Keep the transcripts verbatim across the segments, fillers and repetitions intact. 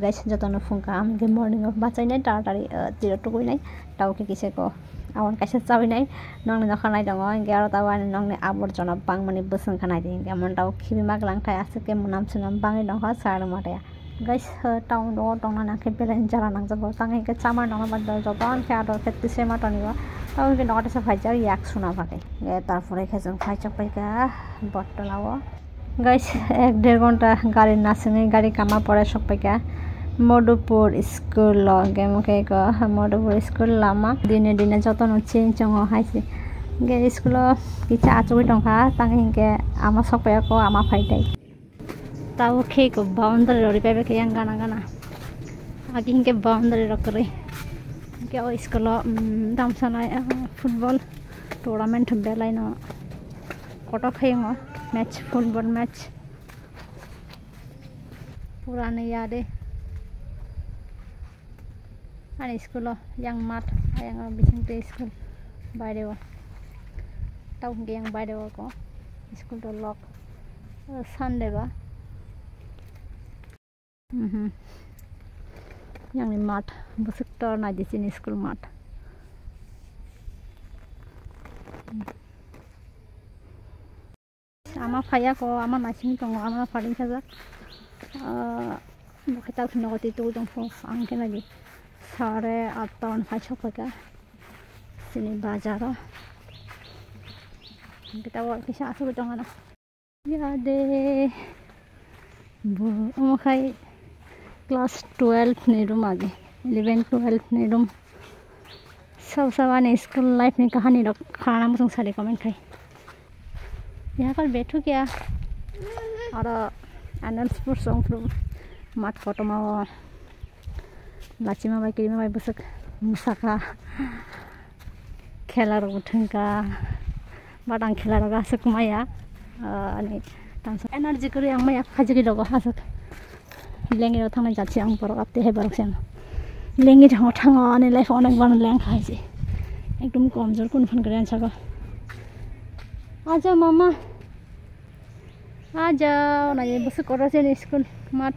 Guys, jotono phung kaham, hwnkhe morning o bachainai taratari, ah, tiro tukuinai, tao khe kisa ko aboni kaisa chawinai, nokni nokha nai tongo, hwnkhe aro tao ani nokni aborjona bangmani bwswng kha naidi, hwnkhe amoni tao khibi ma gwlangthai, aswk khe mwnam swnam bangwi tongkha, sa rwma taya. Guys, ah, town o tongnani ang khe belai jala nangjago, tang hwnkhe chamar nokno ba joto ang khe ador khe twi se ma tonwi o, tao hwnkhe nogo teisa phaijak yak suna bagwi. Hwnkhe tarpore khe chwng phai chok paikha Bottola o. Guys, ek der ghonta gari nasingwi gari kama pore sokpaikha Madhupur school o, hwnkhe omo khe eko Madhupur school lama dine dine jotono change wngo hai se. Hwnkhe school o kisa achugwi tongkha, tang hwnkhe ama sokpaiya ko ama phaitai. Tabuk khe eko boundary rok ripai bai khe yang gana gana. Agi hwnkhe boundary rok kwrwi. Hwnkhe o school o, um, damsonai, ah, football tournament belaino kotor khe wngo match, football match. Purani yade. Ani school o yang mat, ayang o bising twi school baire o. Tao hwnkhe yang baire o ko school to lock. O Sunday ba. Mhm. Yang ni mat bwswk tor nai di chini school mat. Ama phaiya ko, ama naising tongo, ama pharing sajak. Ah, bo khe tak nogo twi tugui tong pho, ang khe nai di sare atta hwn phai sok phaikha chini bazar o. Hwnkhe tabuk kisa asugui tong ano. Ya de. Bo, omo khai class twelve ni room age, eleven, twelve ni room. Sabo sabo ani school life ni kahani rok khana muchung sadi comment khai. Yaha kal bethu kya. Aro annual sports ong phuru mat kotorma o lachima bai kirima bai bwswk mwsakha. Khela rok bo thwngkha, but ang khela rok aswk maya, ah, ani tangsa energy kwrwi ang maya khaijagwi rogo aswk. Lengi rok thangnai jat se ang borok apte hai borok se ang lengi thango, thango ani life onek bar leng kha hai se. Ekdom komjor kun phan kwrwi ang sago. Aja mama, aja nai bwswk kotor se ni school mat.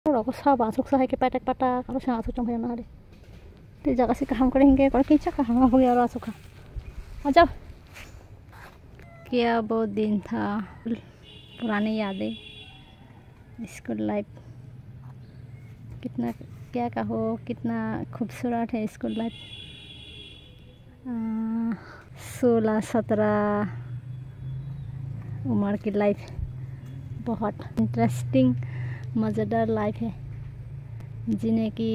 Borok sabo aswk sa hai khe patak patak aro se aswk tong phai mani. Tei jaga se kaham kwrwi hinkhe kwrwi kisa kaham ma bugui aro aswk kha. Ajao. Kya bo din tha, purani yadein, school life. Kitna kya kaho, kitna khubsurat hai school life. अ, सोलह सत्रह उम्र की लाइफ बहुत इंटरेस्टिंग, मज़ेदार लाइफ है, जीने की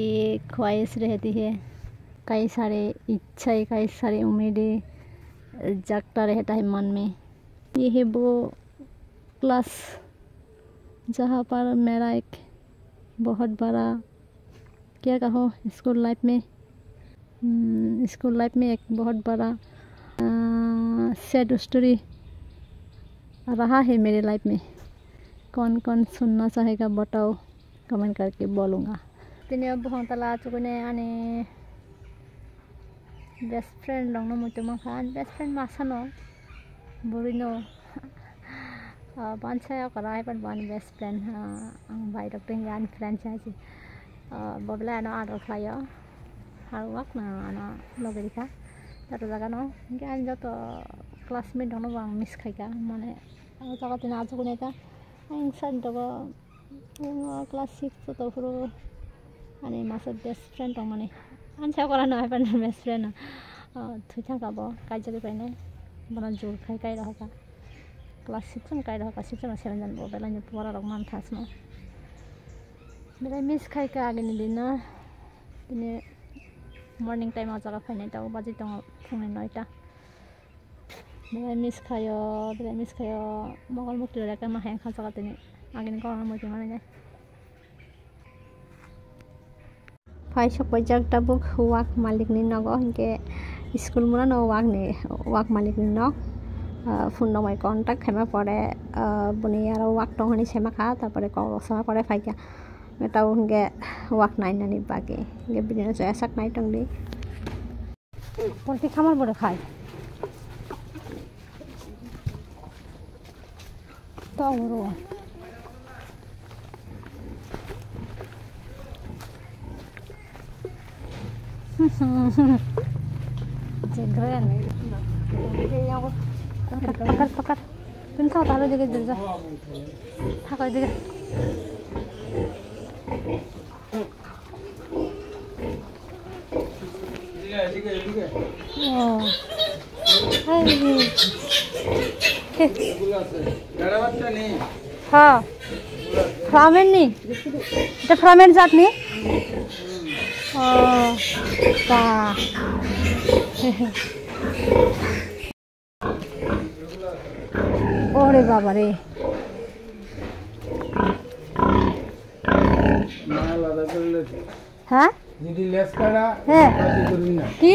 ख्वाहिश रहती है, कई सारे इच्छाएं, कई सारी उम्मीदें जगता रहता है मन में। ये है वो क्लास, जहाँ पर मेरा एक बहुत बड़ा, क्या कहो, स्कूल लाइफ में, हम्म, स्कूल लाइफ में एक बहुत बड़ा, अ, सैड स्टोरी रहा है मेरे लाइफ में। कौन कौन सुनना चाहेगा बताओ, कमेंट करके बोलूँगा। Tini o buphang tala chukune ani best friend rokno muitu mankha, ani best friend masano, bwrwino. Ah, bansa okora hai phan bo ani best friend, ah, ang bai rok tengya ani friend sa si. Ah, bo belai ano ador khlaio. Hard work na ano logi rikha. Joto jaga no. Hingke ani joto classmate rok no bo ang miss khaika. Mane o jaga tini achukuni ta. Ang side rogo, ang class six o tongphuru ani masa best friend tongmani. Ani sa okora no hai phan best friend no. Ah, thwi thangka bo kaijagwi painai. Bono jur khai kai rohorka. Class six ni kai rohorka, six ni seven jan bo belai ni pora rok man thasno. Belai miss khai ka agini din no. Tini morning time o jaga phainai tabuk baji tongo phungni noita. Belai miss khaio, belai miss khaio. Mokol mukti rok ekka ma hai wngkha jaga tini. Agini kokno muitu manwi nai. Phai sok paijak tabuk wak malik ni nogo, hinkhe school mura no wak ni, wak malik ni nok, ah, phone rok bai contact khaima pore, ah, bini aro wak tong hinwi saimakha, tarpore kok rok sama pore phaikha, tabuk hinkhe wak nainani bagwi hinkhe bini no chaya sak nai tongdi. Polti khamar bwrwi khai. To oro. Jegren. Pakar, pakar, pakar. Pin kau tahu juga juga. Takoi juga. Oh. Hai. হ্যাঁ। ফ্রামের নি? এটা ফ্রামের জাত নি? ও, তা। ওরে বাবা রে। হ্যাঁ? যদি লেস কাটা, হ্যাঁ। কাটি করি না। কি?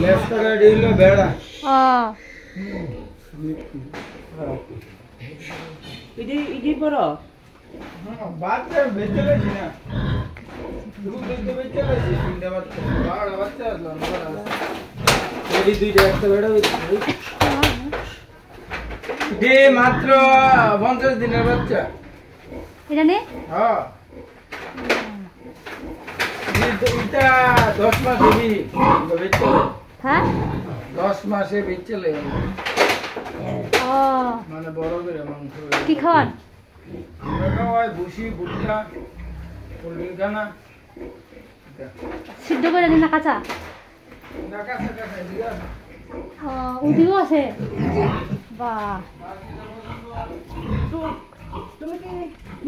লেস কাটা দিলে বেড়া। ও। হুম। ইডি, ইডি বড়। হ্যাঁ, বাচ্চা বেঁচে গেছি না। দুধ দিতে বেঁচে গেছি, তিনটা বাচ্চা। বারোটা বাচ্চা আসলো, আমার কাছে। এডি দুইটা, একটা বেড়া হয়েছে। যে মাত্র পঞ্চাশ দিনের বাচ্চা। এটা নে? হ্যাঁ। এটা, এটা দশ মাস বেবি, বেচলে। হ্যাঁ? দশ মাসে বেচলে। ও। মানে বড় করে মাংস। কি খাওয়ান? আমরা খাওয়াই ভুসি, ভুট্টা, পোলট্রির খানা। সিদ্ধ করে দিন না কাঁচা? না, কাঁচা, কাঁচা, ঠিক আছে। ও, উদিও আছে? বাহ। তো, তুমি কি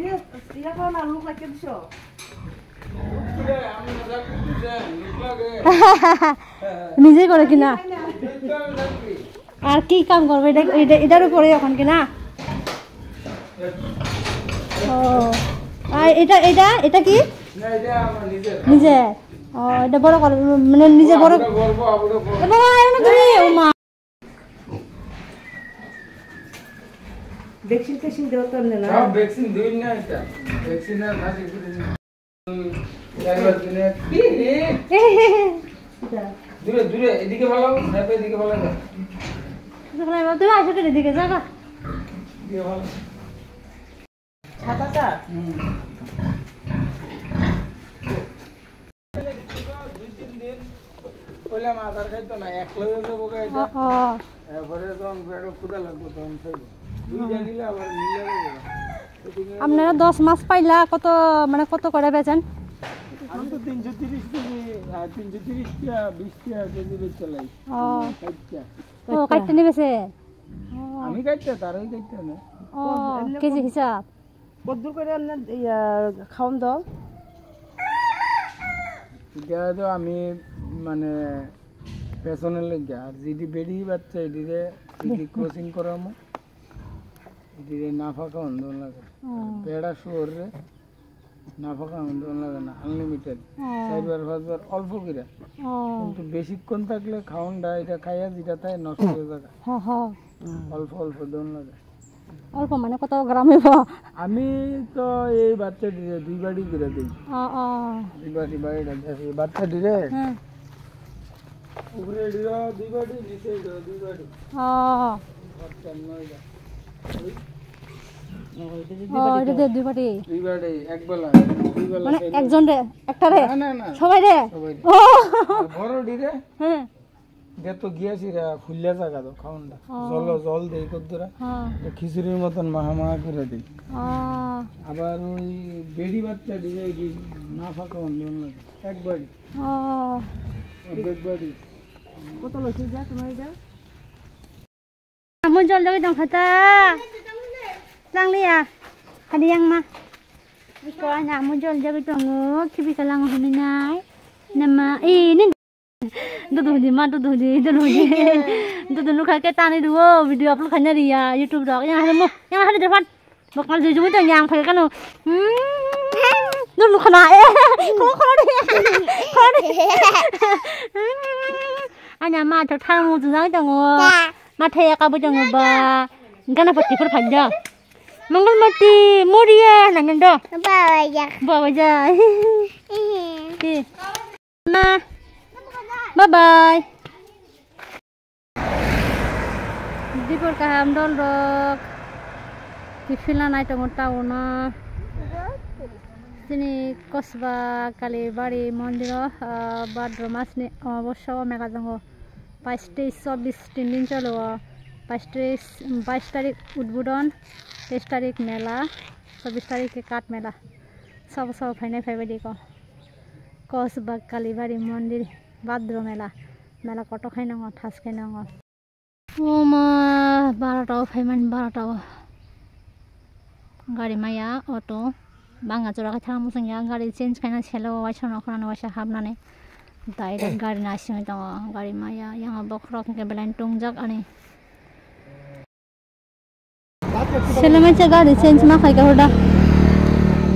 ইয়ে, ইয়ে করো না, লোক লাগিয়ে দিছো? নিজেই করে কিনা? আর কি কাম করবে? এটা, এটা, এটার উপরে এখন কিনা? ও, আর এটা, এটা, এটা কি? না, এটা আমার নিজের। নিজের? ও, এটা বড় করে, মানে নিজে বড়। আমরা বলবো, আমরা বলবো। এ বাবা, এমন তুমি, ও মা। ভ্যাকসিন ট্যাকসিন দেওয়া তো না? সব ভ্যাকসিন দিন না এটা। ভ্যাকসিন আর না দিন। চারবার দিনে। দূরে, দূরে, এদিকে ভালো, না তো এদিকে ভালো না। তুমি আসো কেন এদিকে, যাও না। এদিকে ভালো। ছাতা চা? হুম। দুই তিন দিন কইলাম আধার খাইতো না, এক লগে যাবো গা এটা। ও, ও। এরপরে যখন পেটে ক্ষুধা লাগবে তখন খাইবো। দুইটা নিলে আবার মিলে যাবে। আপনারা দশ মাস পাইলা কত, মানে কত করে বেচেন? আমি তো তিনশো তিরিশ কেজি, আহ, তিনশো তিরিশ টাকা, বিশ টাকা কেজি বেচে লাই। ও। ষাট টাকা। ও, কাটতে নেবে সে? ও। আমি কাটতে, তারাই কাটতে না। ও, এমনি কেজি কত হিসাব? কদ্দুর করে আপনার, ইয়া, খাওন দাও? এটা তো আমি, মানে, পেছনে লেগে, আর যদি বেড়ি বাচ্চা, এটিরে, যদি ক্রসিং করামো, এটিরে নাফা খাওন দেওয়া লাগে। ও। বেড়া শুয়োর রে, নাফা খাওন দেওয়া লাগে না, আনলিমিটেড। ও। চারবার, পাঁচবার অল্প করে। ও। কিন্তু বেশিক্ষণ থাকলে খাওনটা, এটা খাইয়া যেটা থাকে, নষ্ট হয়ে যায়। হ, হ। অল্প অল্প দেওয়া লাগে। অল্প মানে কত গ্রাম হইব? আমি তো এই বাচ্চাটিরে দুই বাটি করে দেই। ও, ও। দুই বাটি, বাড়িটা দেখো, এই বাচ্চাটিরে। হ্যাঁ। উপরে এটিরও দুই বাটি, নিচে এটিরও দুই বাটি। ও। বাচ্চা নয়টা। ওই। ও, এটা দিয়ে দুই বাটি। দুই বাটি, এক বেলা, দুই বেলা মানে খাইলে। একজন রে, একটা রে? না, না, না। সবাই রে? সবাই রে। ও। আর বড়টিরে? হ্যাঁ। এটা তো গিয়াছি রে, ফুললে জায়গা তো, খাওন না। ও। জল, জল দেই কদ্দুরা। হ্যাঁ। তো খিচুড়ির মতন মাখা মাখা করে দেই। ও। আবার ওই বেড়ি বাচ্চা দিয়ে কি না ফাঁকা অন্য অন্য একবারই। ও। একবারই। কত লইছে যা তোমার এটা? Amun jol jagui tong kha ta. Lang liya. Hadi yang ma. Iko ana amun jol jagui tongo. Khibi ka lang huni nai. Nama, eh, ni. Dudu hudi ma, dudu hudi, dudu hudi. Dudu nukha ke tani duo, video upload khanya riya, YouTube rok. Yang hari mo, yang hari depan. Bokal jujung itu yang pakai kanu. Hmm. Dudu khana, eh. Khana, khana deh. Khana deh. Hmm. Ana ma to thang mu jujang tongo. Ma thaya ka bu tongo ba. Gana pati pur phanja. Mangal mati, Moria, nang nang do. Baba ja. Baba ja. Ki. Ma. Bye bye. Dipor kaham dol rok. Kifila nai tongo town o. Chini Kosba Kalibari mondiro, ah, Bhadra masni Amabosya o mela tongo. Pais teis chobbish tin din cholo o. Pais teis, bais tarik udbodon, teis tarik mela, chobbish tarik ke kat mela. Sabo sabo phainai phaibai di ko. Kosba Kalibari mondir, Bhadra mela. Mela kotor khai nango, thas khai nango. Oma, barota o phaimani, barota o. Gari maya, auto. Banga chura khai thang musung ya, gari change khaina selo, waisa no khorang waisa hapnani. Direct gari nasingwi tongo, gari maya, yang bokhorok hwnkhe belai tongjak ani. Selemaisa gari change ma khai ka hoda.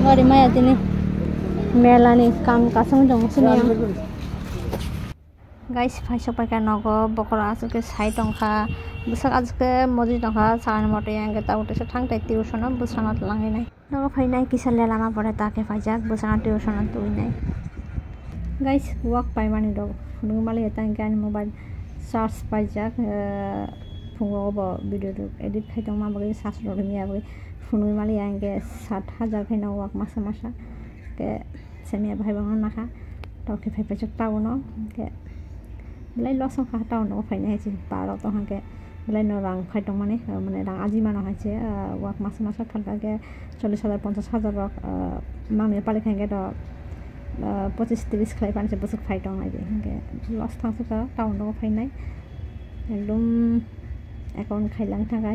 Gari maya tini. Mela ni kam kasung jong sini yang. Guys, phai sok paikha nogo, bokhorok aswk khe sai tongkha, bwsak aswk khe mojui tongkha, sakni moto yang khe tabuk teisa thang tai tuition o bwskango twlangwi nai. Nogo phainai kisa le lama pore ta khe phaijak, bwskango tuition o twi nai. Guys, wak paimani rok phunugwi maliya tang khe ani mobile charge paijak, eh, phungo bo video rok edit khai tongma bagwi charge rok rimya bagwi phunugwi maliya ang khe sat hajar khaino wak masa masa khe. Semiya bahai bangno nakha, tok khe phai paijak town o, hwnkhe belai loss wngkha town o phainai hai se, parok tong hwnkhe belai no rang khai tongmani, ah, mane rang aji mano hai se, ah, wak masa masa phalka khe chollish hajar, ponchash hajar rok, ah, mangni palik hai khe to, ah, pochish tris khlai phan se bwswk phai tong nai di, hwnkhe loss thang sukha town o phainai, ekdom account khailang thangkha.